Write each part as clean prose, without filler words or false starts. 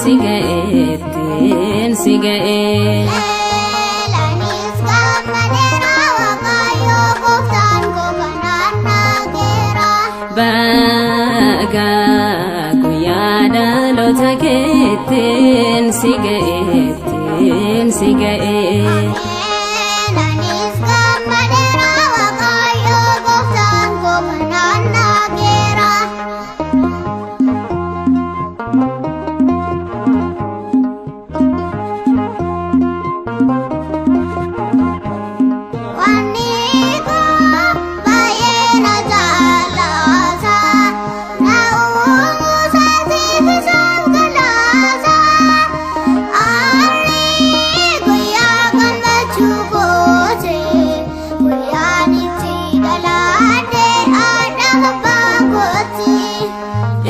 si ga'eettiin si ga'e. Anis gammadeera Waaqayyo gooftaan koo kanaan naageera. Baga guyyaa dhaloota keettiin si ga'eettiin si ga'e. Anis gammadeera Waaqayyo gooftaan koo kanaan naageera. Wanni koo baay'ee na jaallata, na uumusaatiif isaaf galaata. Arri guyyaa gammachuu goote, guyyaan itti dhaladhe haadha abbaa kooti.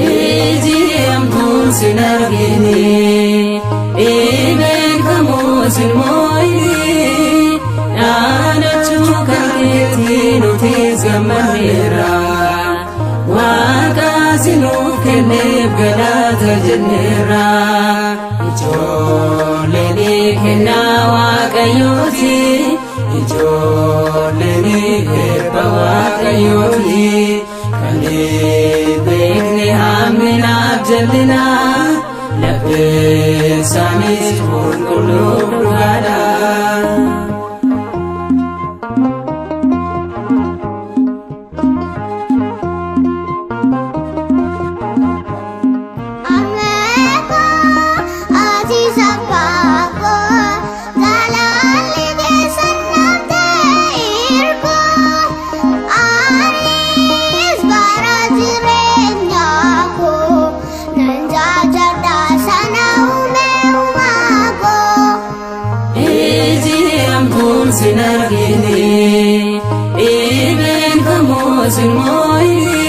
Iji hamtuun sin argine, dhibeen kamuu sin moo'ine, dhalachuu kan keetti nutis gammanneerra. Waaqa sinuuf kenneef galata jenneerra. Ijoolleen kennaa Waaqayyooti, ijoolleen eebba Waaqayyooti. Kan beekne hamminaaf jallina, lapheen isaaniis qulqulluu dhugaadha. Ameeko ati sabaako jalaalli keessan naaf irkoo anis bara jireenya koo nan jajadha sana uume uumaa koo. Iji hamtuun sin argine, dhibeen kamuu sin moo'ine,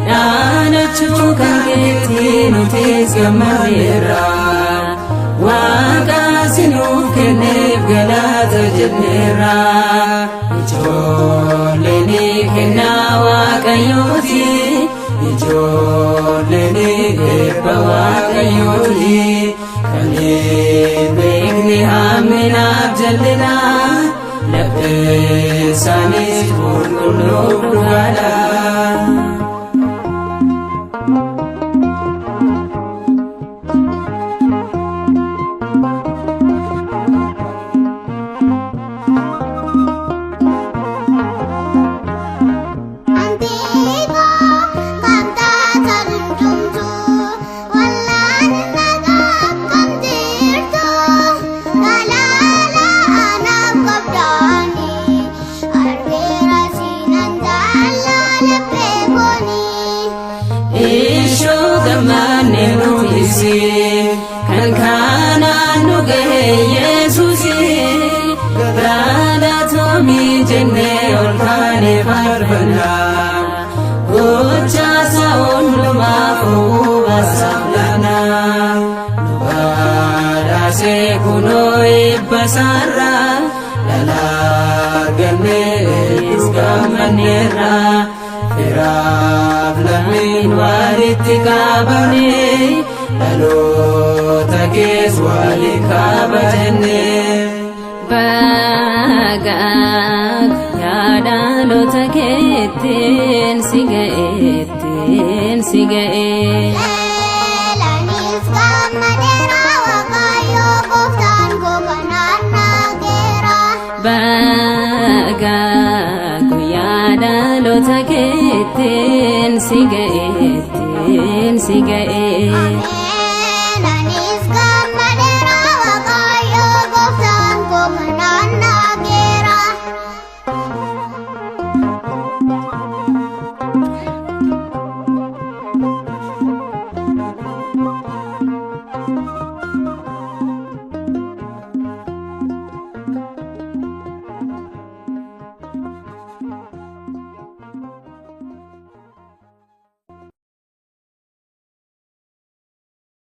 dhalachuu kan keetti nutis gammanneerra. Waaqa sinuuf kenneef galata jenneerra. Ijoolleen kennaa Waaqayyooti, ijoolleen eebba Waaqayyooti. Kan beekne hamminaaf jallina, lapheen isaaniis qulqulluu dhugaadha. Antiiko kan taatan hundumtuu wallaan nagaa akkam jirtu galaala anaaf qabdaanii argeera siinan jaalala beekoonii. Ishoo gammanne nutis kan kanaan nu gahe Yesuusi, galatoomii jennee ol kaane faarfanna. Gocha isaa hundumaaf hubasaaf laanna. Nu badhaasee kunoo eebba isaarraa dhala argannees gammanneerra. Firaaf lammiin walitti qabamne, dhaloota kees waliin kabajenne. Baga guyyaa dhaloota keettiin si ga'eettiin si ga'e. Anis gammadeera Waaqayyo gooftaan koo kanaan naageera. Baga guyyaa dhaloota keettiin si ga'eettiin si ga'e.